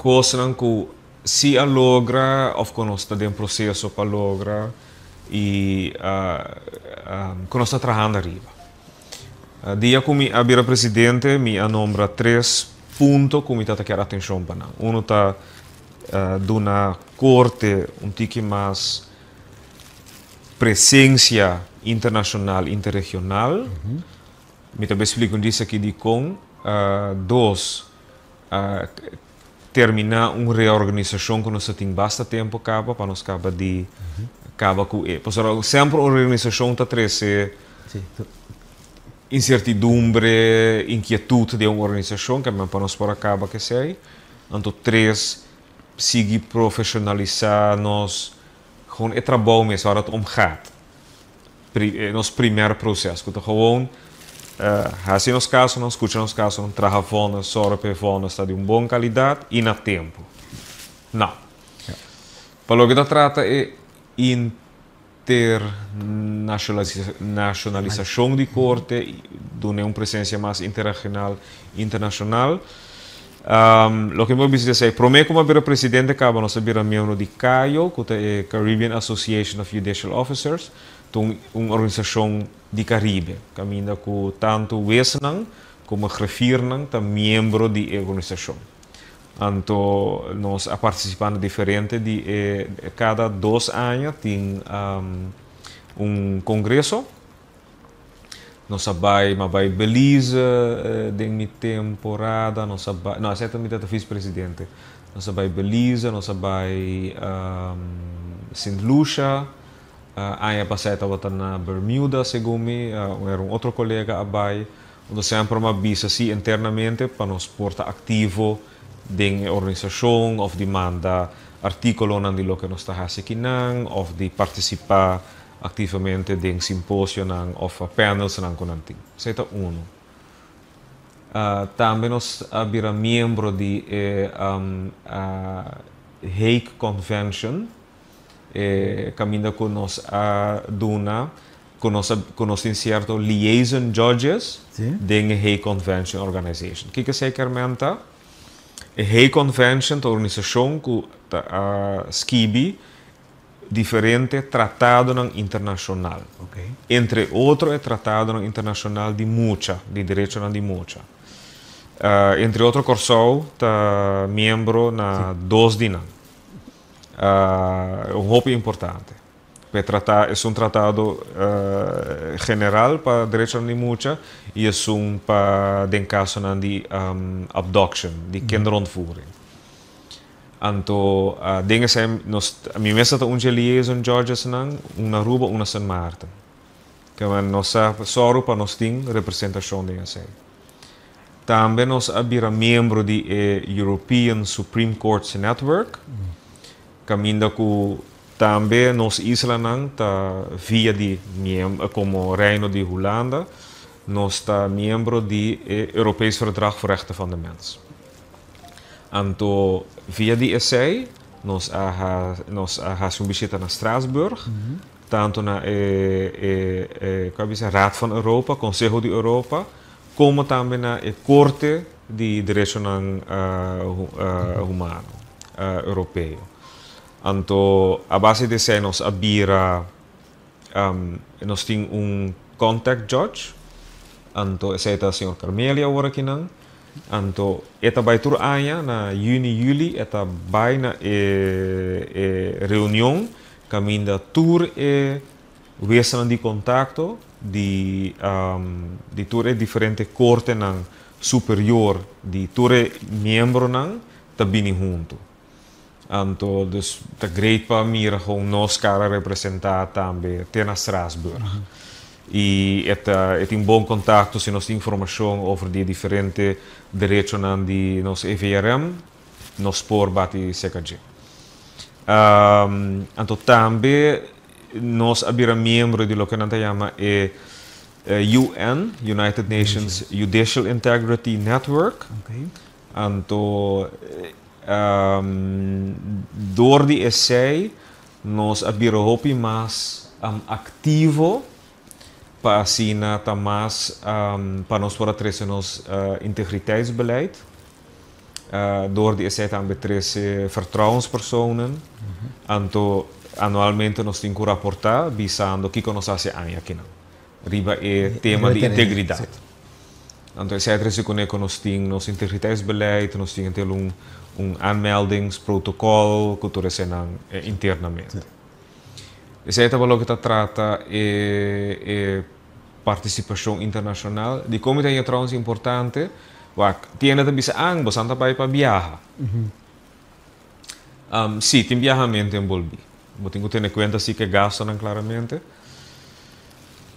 Kosnan ku si a logra òf ku nos ta den proseso pa logra i ku nos ta trahando ariba. Dia ku mi a bira presidente mi a nombra tres punto ku mi ta ta kier atenshon pa nan. Uno ta duna korte un tiki mas presensia internashonal, interregional. Mi ta besplika un dies aki dikon. Dos, terminá un reorganisashon ku nos ta tin basta tempu kaba pa nos kaba di kaba ku e. Pasobra semper un reorganisashon ta trese insertidumbre, inkietut den un organisashon, ke pa nos por a kaba ku esei. Anto tres, sigui profeshonalisá nos, gewoon e trabou mes ora ta om gaat. Nos primer proces cu ta gewoon haci nos casonan, scucha nos casonan, traha vonnis, zorga pa e vonnis ta di un bon calidad y na tempo. Nou, pa loke ta trata e internacionalisacion di corte, duna un presencia mas interregional, internacional, loke mi por bisa esey, prome cu mi a bira presidente caba nos a bira miembro di CAJO, cu ta e Caribbean Association of Judicial Officers, ta un organisacion di Caribe, caminda cu tanto huesnan como grifiernan ta miembro di e organisacion. Anto nos a participa na diferente di e, cada 2 aña tin un congreso. Nos a bai, m'a bai Belize den mi temporada, nos a bai, no, esei ta mi ta vicepresidente. Nos a bai Belize, nos a bai Sint Lucia, aña pasá tabata na Bermuda segun mi, era un otro colega a bai. Nos semper m'a bisa si internamente pa nos por ta activo den e organisacion of di manda articulonan di loke nos ta haci akinan of di participa activamente den simposionan of panelsnan cu nan tin. Esey ta uno. Tambe nos a bira miembro di e Hague Convention, e caminda cu nos a duna cu nos a cu nos tin cierto liaison judges den e Hague Convention Organization. Kico esey kermen ta? E Hague Convention ta un organisacion cu ta a skibi diferente tratadonan internacional. Entre otro e tratadonan internacional di mucha, di derechonan di mucha. Entre otro Corsou ta miembro na dos di nan. Un hopi importante. E trata esun tratado general pa derechonan di mucha y esun pa den casonan di abduction, di kinderontvoering. Anto den esei nos mi mes ta un dje liaison judgesnan, un na Aruba, un na Sint Maarten. Kema nos a sòru pa nos tin representashon den esei. Tambe nos a bira miembro di e European Supreme Courts Network, kaminda ku tambe nos islanan ta via di komo Reino di Hulanda, nos ta miembro di e Europees Verdrag voor Rechten van de Mens. Anto via di esei nos a nos a hasi un bishita na Strasbourg, tanto na e e e bisa Raad van Europa, Conseho di Europa, como tambe na e Corte di Derechonan Humano Europeo. Anto a base di esei nos a bira nos tin un contact judge, anto esei ta señor Carmelia awor akinan. Anto e ta bai tur aña na yüni, yüli e ta bai na e e reunion kaminda tur e wesanan di kontakto di di tur e diferente kortenan superior di tur e miembronan ta bini huntu. Anto dus ta great pa mira kon nos kara representá tambe te na Strasbourg. I e ta e tin bon kontakto si nos tin informashon over di e diferente derechonan di nos EVRM nos por bati serka dje. Anto tambe nos a bira miembro di loke nan ta yama e UN, United Nations Judicial Integrity Network. Anto Dor di esei nos a bira hopi mas aktivo pa asina ta mas pa nos por a trese nos integriteitsbeleid. Door di esei tambe trese vertrouwenspersonen. Anto anualmente nos tin ku raportá bisando kiko nos hasi aña akinan riba e tema di integridat. Anto esei a trese kuné ku nos tin nos integriteitsbeleid, nos tin henter un un aanmeldingsprotocol ku tur eseinan internamente. Esei ta loke ta trata e e partisipashon internashonal. Dikon mi ta haña trouwens importante? Wak, tin hende ta bisa, An, bosan ta bai pa biaha. Sí, tin biahamentu enbolbí. Bo tin ku tene kuenta sí ku e gastunan klaramente.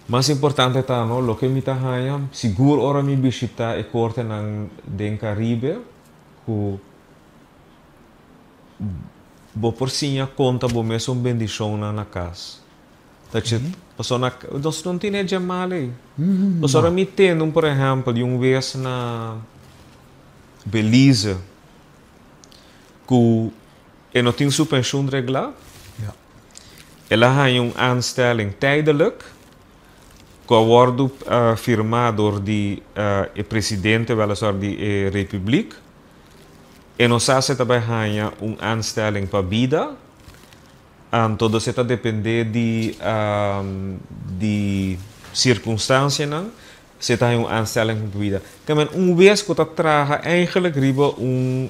Mas importante ta, no, loke mi ta haña, sigur ora mi bishitá e kortenan den Karibe, ku bo por siña konta bo mesun bendishonnan na kas. Ta che pasobra na nos no tin e djamal ei. Pasobra mi tende un por ehèmpel di un wes na Belize ku e no tin su penshun reglá, el a haña un aanstelling tijdelijk ku a wòrdu firmá dor di e presidente wèleswar di e republiek. E no sa si e ta bai haña un aanstelling pa bida. Anto dos e ta dependé di di sirkunstansianan si e ta haña un aanstelling pa bida. Tamen un wes ku ta traha eigenlijk riba un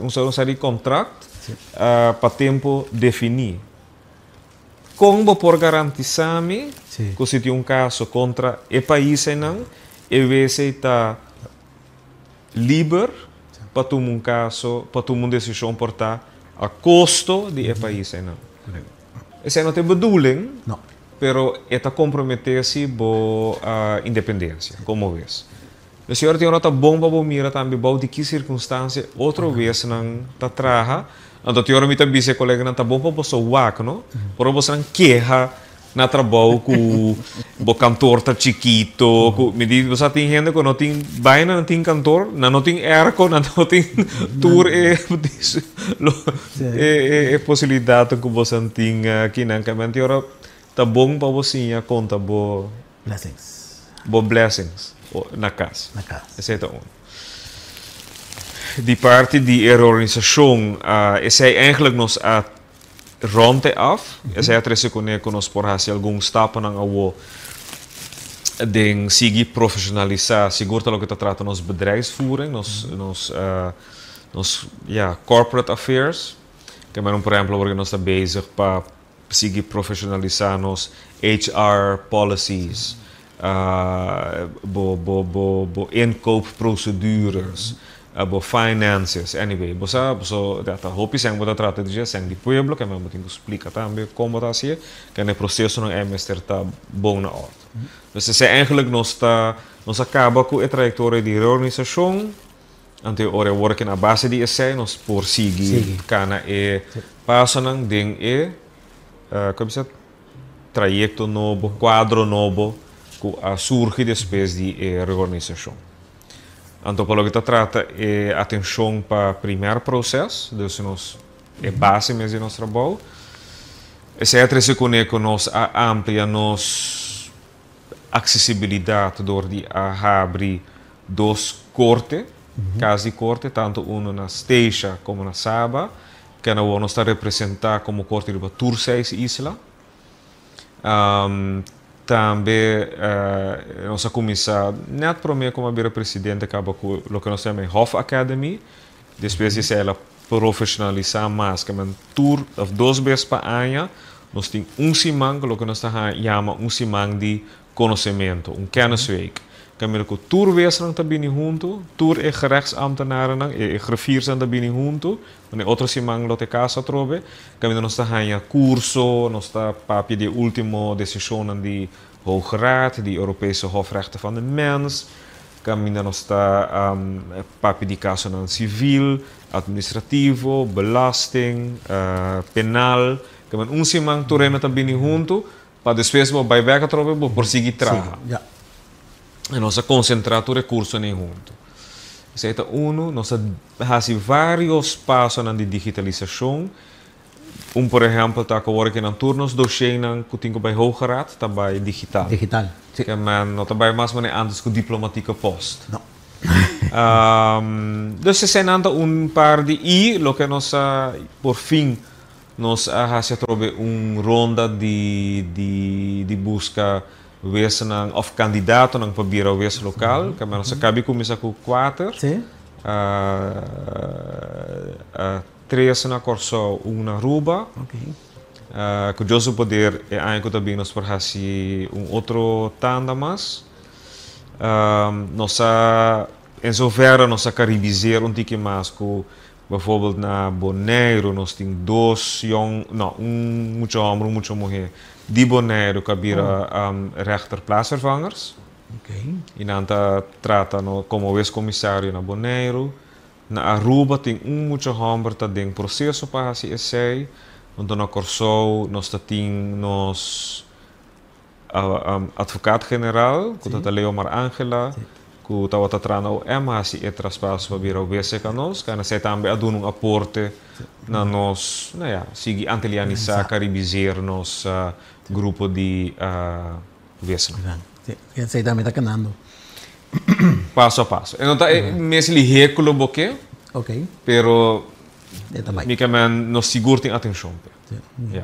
un seri di kontrakt pa tempu definí. Kon bo por garantisá mi ku si tin un kaso kontra e pais einan e wes ei ta liber pa tuma un kaso, pa tuma un desishon por ta a kosto di e pais einan. Esei no ta e bedoeling, pero e ta komprometé si bo independensia komo wes. Dus e ora tin ora ta bon pa bo mira tambe bou di ki sirkunstansia otro wesnan ta traha. Anto tin ora mi ta bisa e koleganan ta bon pa boso wak no, por bosonan keha na trabou ku bo kantor ta chikito ku mi di bo sa tin hende ku no tin baina no tin kantor nan no tin airco nan no tin tur e e posibilidatnan ku boso tin akinan kamente ora ta bon pa bo siña konta bo Blessings. Bo blessings na kas. Na kas. Esei ta un. Di parti di e reorganisashon esei eigenlijk nos a Rond e af, esei a trese kuné ku nos por hasi algun stapnan awo den sigui profeshonalisá, sigur ta loke ta trata nos bedrijfsvoering, nos nos nos ya corporate affairs. Ke manera por ehèmpel awor ke nos ta bezig pa sigui profeshonalisá nos HR policies, bo bo bo bo inkoopprocedures, bo finances, anyway, bo sa bo ta hopi sèn bo ta trata di dje, sèn di pueblo, ke men bo tin ku splika tambe kon bo ta hasié, kende prosesonan ei mester ta bon na òrdu. Dus esei eigenlijk nos ta, nos a kaba ku e trayektoria di reorganisashon, anto e ora e wòrdu ken a base di esei nos por sigui kana e pasonan den e, kon bisa? Trayekto nobo, kuadro nobo ku a surgi despues di e reorganisashon. Anto pa loke ta trata e atenshon pa primer proses, dus nos e base mes di nos trabou, esei a trese kuné ku nos a amplia nos aksesibilidat dor di a habri dos korte, kas di korte, tantu unu na Statia komo na Saba, Ken awor nos ta representá komo korte riba tur seis isla. Tambe nos a kuminsá nèt promé ku mi a bira presidente kaba ku loke nos ta yama e Hof Academy. Despues di esei el a profeshonalisá mas, ke men tur òf dos bes pa aña nos tin un siman ku loke nos ta yama un siman di Konosementu, un kennisweek. Kaminda ku tur wesnan ta bini huntu, tur e gerechtsambtenarennan, e grifiersnan ta bini huntu, wanneer e otro siman lo ta e kaso atrobe, kaminda nos ta haña kurso, nos ta papia di e último desishonnan di Hoge Raad, di Europese Hof Rechten van de Mens, kaminda nos ta papia di kasonan sivil, administrativo, belasting, penal. Kaminda un siman tur hende ta bini huntu. Pa despues bo bai bek atrobe bo por sigui traha. I nos a konsentrá tur e kursonan huntu. Esei ta unu. Nos a hasi vários pasonan di digitalisashon. Un por ehèmpel ta ku awor aki nan tur nos doshénan ku tin ku bai Hoge Raad ta bai digital. Digital, si. Ke men no ta bai mas manera ántes ku diplomatieke post. No. Dus eseinan ta un par di i loke nos a por fin nos a hasi atrobe un ronda di di di buska wesnan of kandidatonan pa bira wes lokal. Kaminda nos a kabi kuminsá ku kuater. Tres na Kòrsou, un na Aruba. Ku Dios su poder e aña ku ta bin nos por hasi un otro tanda mas. Nos a en zoverre nos a karibiseer un tiki mas ku bijvoorbeeld na Boneiru nos tin dos yòn, no, un mucha hòmber un mucha muhé di Boneiru ku a bira rechter plaatsvervangers. I nan ta trata komo wes-komisario na Boneiru. Na Aruba tin un mucha hòmber ta den proseso pa hasi esei, anto na Kòrsou nos ta tin nos advocaat general ku ta ta Leomar Angela ku tabata traha na OM a hasi e traspaso pa bira OBC ka nos, ka esei tambe a duna un aporte na nos, nou ja, sigui antilianisá, karibiseer nos grupo di wesnan. Esei tambe ta kanando. Paso a paso. E no ta e mes lihé ku lo bo ke, pero mi ke men nos sigur tin atenshon p'e. Sí.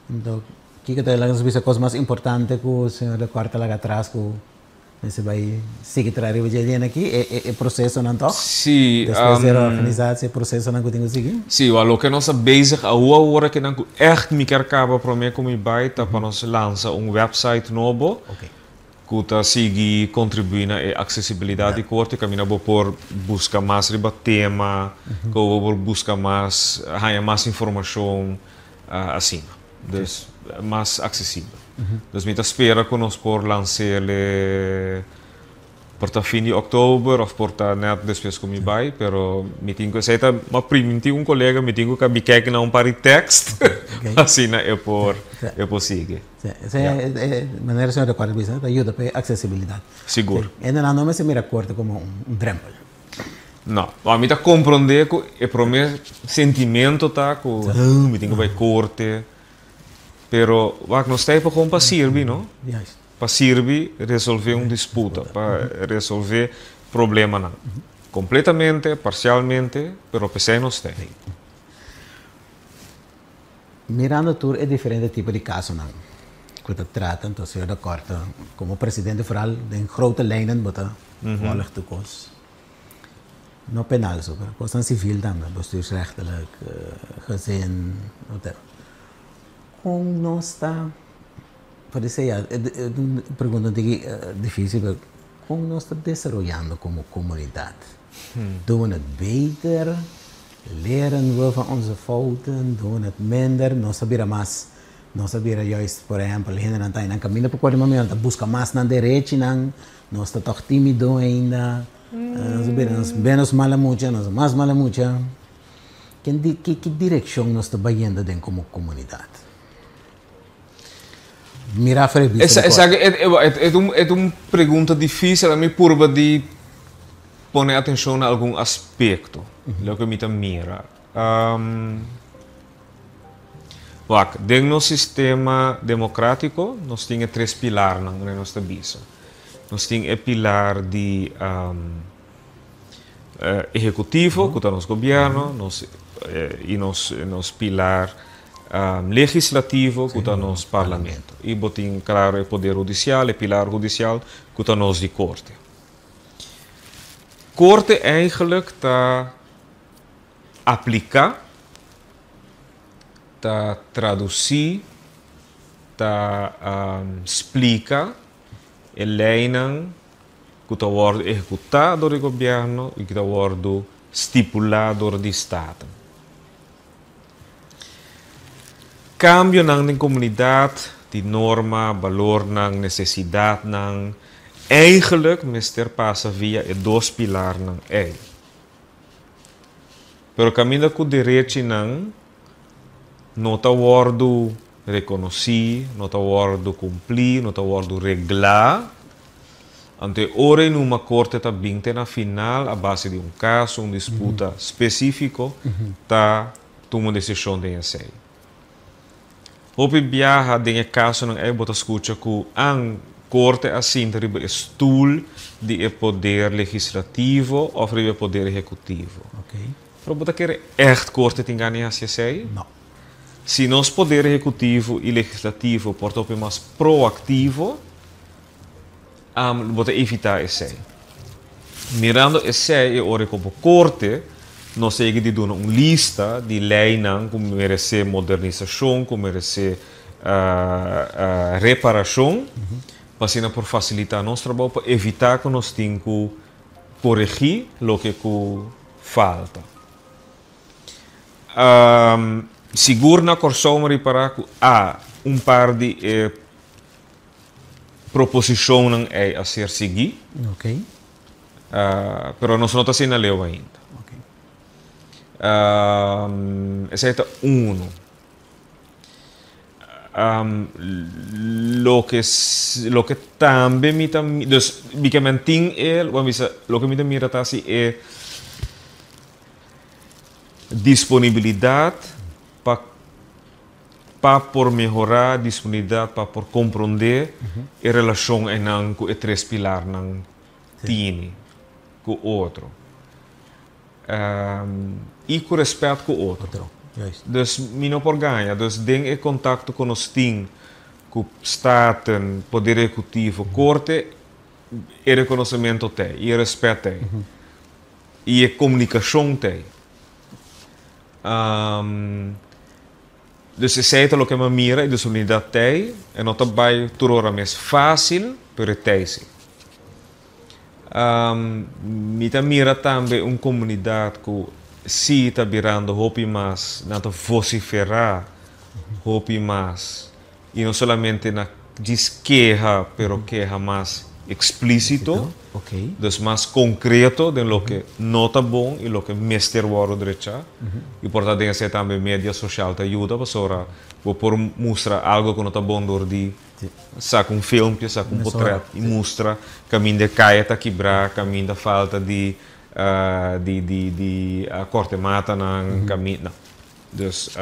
Anto, kiko ta laga nos bisa kos mas importante ku señor de Kort a laga atras ku mester bai sigui traha riba dje dien aki? E prosesonan tòg? Sí. Despues di reorganisatie, e prosesonan ku tin ku sigui? Sí, wèl loke nos ta bezig awor awor aki nan ku ègt mi kier kaba promé ku mi bai ta pa nos lansa un wèpsait nobo. Ku ta sigui kontribuí na e aksesibilidat di korte kaminda bo por buska mas riba tema, ku bo por buska mas, haña mas informashon, asina. Dus mas aksesibel. Dus mi ta spera ku nos por lans'el por ta fin di òktober òf por ta nèt despues ku mi bai, pero mi tin ku esei ta m'a primintí un kolega mi tin ku kabi kèk na un par di tèkst asina e por e por sigui. Sí, esei e manera señor Recuerdo bisa ta yuda pa e aksesibilidat. Sigur. Hendenan no mester mira korte komo un drèmpel. No, mi ta komprondé ku e promé sentimento ta ku mi tin ku bai korte, pero wak nos ta ei pa kon pa sirbi no. Pa sirbi resolvé un disputa, pa resolvé problemanan. Kompletamente, parsialmente, pero p'esei nos ta ei. Mirando tur e diferente tipo di kasonan ku ta trata, anto señor de Kort komo presidente foral den grote lijnen bo ta volg tur kos. No penal so, pero kosnan sivil tambe, bestuursrechtelijk, gezin, whatever. Kon nos ta, por esei ya, e un pregunta un tiki dificil, pero kon nos ta desaroyando komo komunidat? Doen we het beter? Leren we van onze fouten? Doen we het minder? Nos ta bira mas, nos ta bira juist, por ehempel, hendenan ta nan kaminda pa kore mami, nan ta buska mas nan derechinan, nos ta tòg timido ainda, nos ta bira nos menos mala mucha, nos mas mala mucha. Ken di, ki, ki direkshon nos ta bayendo den komo komunidat? Mira for e bista di Esaki e ta un pregunta difícil, ami purba di pone atencion na algun aspecto, loke mi ta mira. Wak, den nos sistema democratico nos tin e tres pilarnan manera nos ta bisa. Nos tin e pilar di ehecutivo, cu ta nos gobierno, nos y nos nos pilar legislativo, cu ta nos parlamento. Y bo tin claro e poder hudicial, e pilar hudicial, cu ta nos di corte. Corte eigenlijk ta aplica, ta traduci, ta splica e leynan ku ta wòrdu ehekutá dor di gobièrnu i ku ta wòrdu stipulá dor di Staten. Kambionan den komunidat di norma, balornan, nesesidatnan, eigenlik mester pasa via e dos pilarnan ei. Pero kaminda ku derechinan no ta wòrdu rekonosí, no ta wòrdu kumplí, no ta wòrdu reglá, anto e ora ei numa korte ta bin te na final a base di un kaso, un disputa spesífiko, ta tuma un desishon den esei. Hopi biaha den e kasonan ei bo ta skucha ku an. Korte a sinta riba e stul di e poder legislativo òf riba e poder ehekutivo. Pero bo ta kere ègt Korte tin gana di hasi esei? No. Si nos poder ehekutivo i legislativo por ta hopi mas proaktivo, bo ta evitá esei. Mirando esei e ora ku bo Korte nos a yega di duna un lista di leinan ku meresé modernisashon, ku meresé reparashon, pa asina por fasilitá nos trabou pa evitá ku nos tin ku koregí loke ku falta. Sigur na Kòrsou mi a ripará ku a un par di e proposishonnan ei a ser sigui, pero nos no ta asina leu ainda. Esei ta unu. Loke loke tambe mi ta dus mi ke men tin e bo a bisa loke mi ta mira ta si e disponibilidat pa pa por mehorá, disponibilidat pa por komprondé e relashon einan ku e tres pilarnan tini ku otro. I ku rèspèt ku otro. Dus mi no por gaña. Dus den e kontakto ku nos tin ku Staten, Poder Ehekutivo, Korte, e rekonosementu t'ei i e rèspèt t'ei. I e komunikashon t'ei. Dus esei ta loke mi a mira, e disponibilidat t'ei. E no ta bai tur ora mes fásil, pero e t'ei si. Mi ta mira tambe un komunidat ku si ta birando hopi mas, nan ta vosiferá hopi mas i no solamente na djis keha pero keha mas eksplísito, dus mas konkreto den loke no ta bon i loke mester wòrdu drechá. I por ta den esei tambe media sosial ta yuda pasobra bo por mustra algu ku no ta bon dor di Saka un filmpje, saka un potret i mustra kaminda e kaya ta kibrá, kaminda falta di di di di korte matanan, kaminda. Dus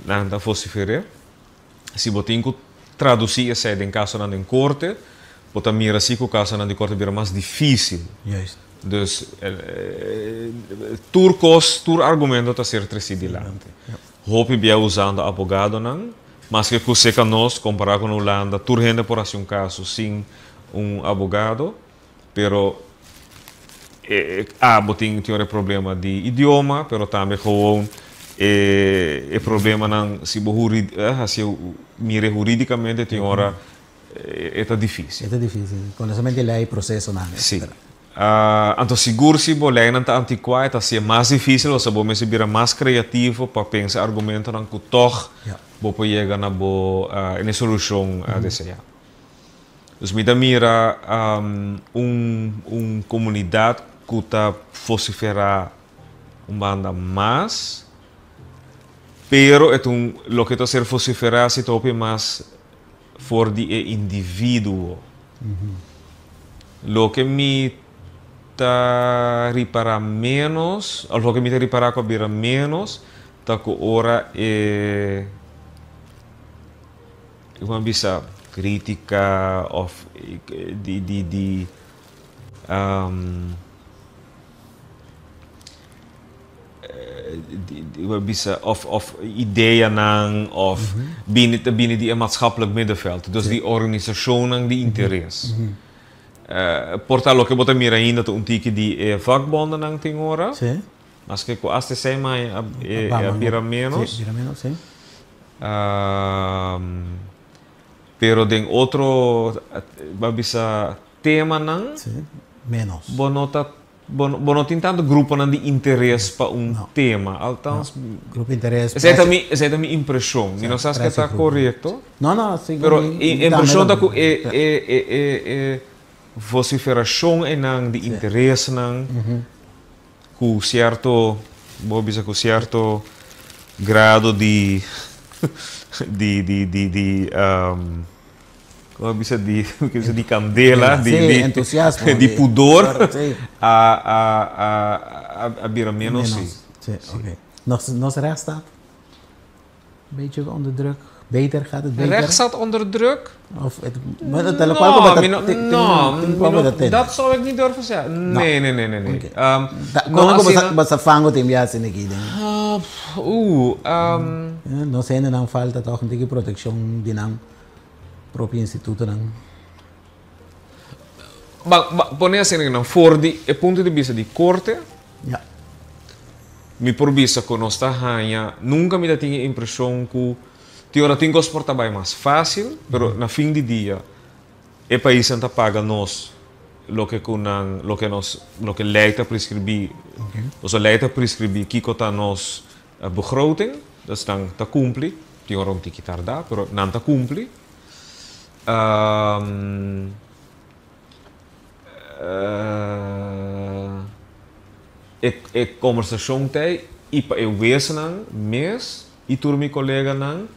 nan ta vosifer'é. Si bo tin ku tradusí esei den kasonan den korte, bo ta mira si ku kasonan di korte bira mas difísil. Dus tur kos, tur argumento ta ser tresí dilanti. Hopi bia usando abogadonan. Maske ku seka nos, kompará ku na Hulanda, tur hende por hasi un kaso sin un abogado, pero e a bo tin tin ora e problema di idioma, pero tambe gewoon e e problemanan si bo huri hasi mira huridikamente tin ora e ta difisil. E ta difisil, konosementu di lei, prosesonan, etsetera. Si. Anto sigur si bo leinan ta antikuá e ta hasié mas difísil pasobra bo mester bira mas kreativo pa pensa argumentonan ku tòg bo por yega na bo na e solushon deseá. Dus mi ta mira un un komunidat ku ta vosiferá un banda mas, pero e ta un loke ta ser vosiferá si ta hopi mas for di e individuo. Loke mi ta ripará ménos, òf loke mi ta ripará ku a bira ménos, ta ku ora e, ku a bisa, krítika òf di di di bisa of of ideanan of bini ta bini di e maatschappelijk middenveld, dus di organisashonnan di interes. Por ta loke bo ta mira ainda ta un tiki di e vakbondennan tin ora, maske ku asta esei mai a bira ménos. Pero den otro, bo a bisa, temanan, bo no ta Bo bo no tin tanto gruponan di interes pa un tema, althans. Grupo interes. Esei ta mi, esei ta mi impreshon. Mi no sa si ta korekto. No, no, si. Pero e impreshon ta ku e e e e e vosiferashon einan di interesnan ku sierto, bo a bisa ku sierto grado di di di di di. Como bisa di, bisa di candela, di, sí, di, entusiasmo, di pudor, sí. a, a, a, a, a bira menos, menos. Sí. Sí, sí. Okay. Nos, nos rechtsstaat? Beetje onder druk? Beter, gaat het beter? Recht staat onder druk? Of het, maar dat no, mi no, no, mi no, dat zou ik niet durven zeggen. Nee, nee, nee, nee. nee. Okay. No, kon bo fango tin biaha asina aki? Oeh. No zijn dan falta toch een proteccion di nan propio institutonan. Ma, pone asina nan for di e punto di bista di corte. Mi por bisa ku nos ta haña, nunka mi ta tin e impreshon ku tin ora tin kos por ta bai mas fásil, pero na fin di dia e paisnan ta paga nos loke ku nan, loke nos, loke lei ta preskribí, pasobra lei ta preskribí kiko ta nos begroting, dus nan ta kumpli, tin ora un tiki tardá, pero nan ta kumpli. E kombersashon ta ei i pa e wesnan mes i tur mi koleganan,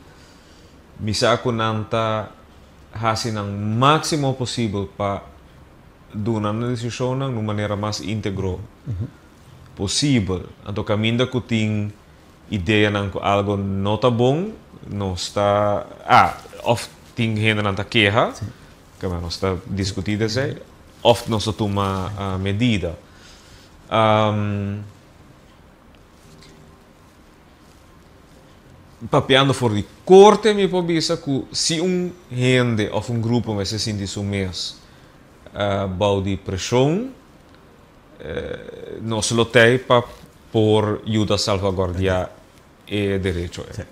mi sa ku nan ta hasi nan máksimo posibel pa duna nan desishonnan na un manera mas íntegro posibel. Anto kaminda ku tin ideanan ku algo no ta bon, nos ta, ah, òf tin hendenan ta keha. Kaba nos ta diskutí desei òf nos ta tuma medida. Papiando for di korte mi por bisa ku si un hende òf un grupo mester sinti su mes bou di preshon, nos lo tei pa por yuda salvaguardiá e derecho ei.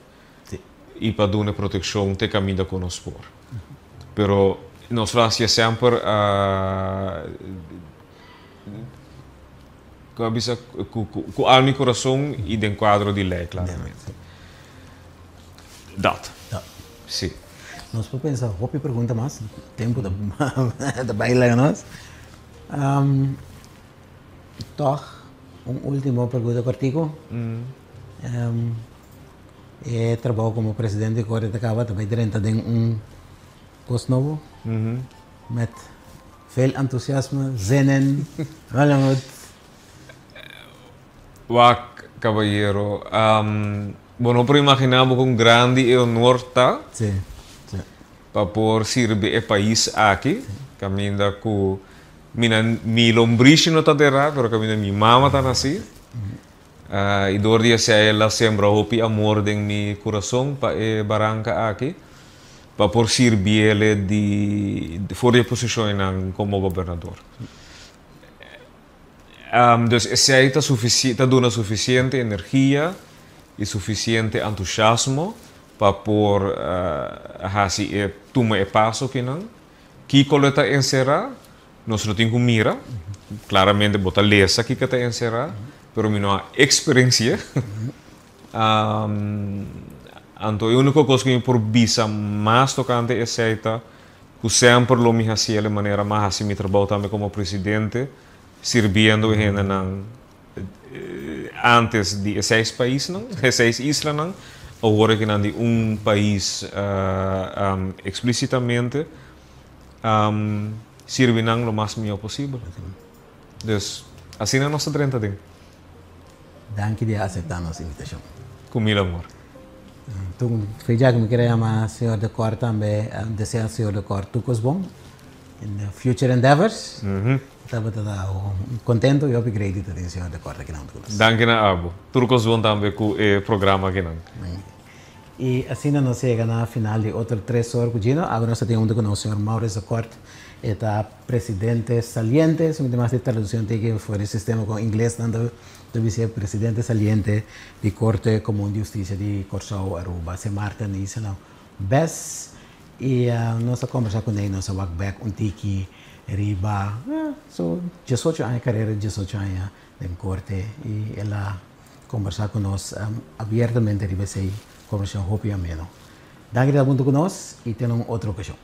I pa duna protekshon te kaminda ku nos por. Pero nos lo hasié semper ku a bisa ku alma i kurason i den kuadro di lei klaramente. Dat. Si. Nos por pensa hopi pregunta mas, tempu ta bai laga nos. Tòg un último pregunta kòrtiku. E trabou komo presidente di Korte ta kaba ta bai drenta den un kos nobo met veel entusiasme, zin in, welmoed. Wak, kabayero, bo no por imaginá bo kon grandi e honor ta pa por sirbi e pais aki, kaminda ku mi na mi lombrishi no ta derá, pero kaminda mi mama ta nasí. I dor di esei el a sembra hopi amor den mi kurason pa e baranka aki, pa por sirbiele di for di e posishonnan komo gobernador. Dus esei ta sufisi ta duna sufisiente energia i sufisiente antusiasmo pa por hasi e tuma e paso kinan. Kiko lo ta enserá? Nos lo tin ku mira. Klaramente bo ta lesa kiko ta enserá, pero mi no a eksperensi'é. Anto e úniko kos ku mi por bisa mas tokante esei ta ku semper lo mi hasiel e manera m'a hasi mi trabou tambe komo presidente, sirbiendo e hendenan antes di e seis paisnan, e seis islanan, awor e kinan di un pais eksplísitamente. Sirbi nan lo mas mihó posibel. Dus, asina nos ta drenta den. Danki di a aseptá nos invitashon. Ku mil amor. Tur fecha ku mi kere yama señor De Kort tambe, desea señor De Kort tur kos bon in the future endeavors. Tabata ta kontento i hopi grei di ta tin señor De Kort akinan huntu ku nos. Danki na abo. Tur kos bon tambe ku e programa akinan. I asina nos yega na final di otro tres or ku Gino. Awe nos ta tin huntu ku nos señor Maurice de Kort. E ta presidente saliente, si mi tin mas di traduccion tin ke for di sistema kon inglesnan ta ta bisa e presidente saliente di Korte Komun di Hustisia di Kòrsou, Aruba, Sint Maarten i Islanan Bes. I nos a kombersá kuné i nos a wak bèk un tiki riba su diesocho aña karera di diesocho aña den korte i el a Kombersá ku nos abiertamente riba esei kombersashon hopi ameno. Danki di ta huntu ku nos i te na un otro okashon.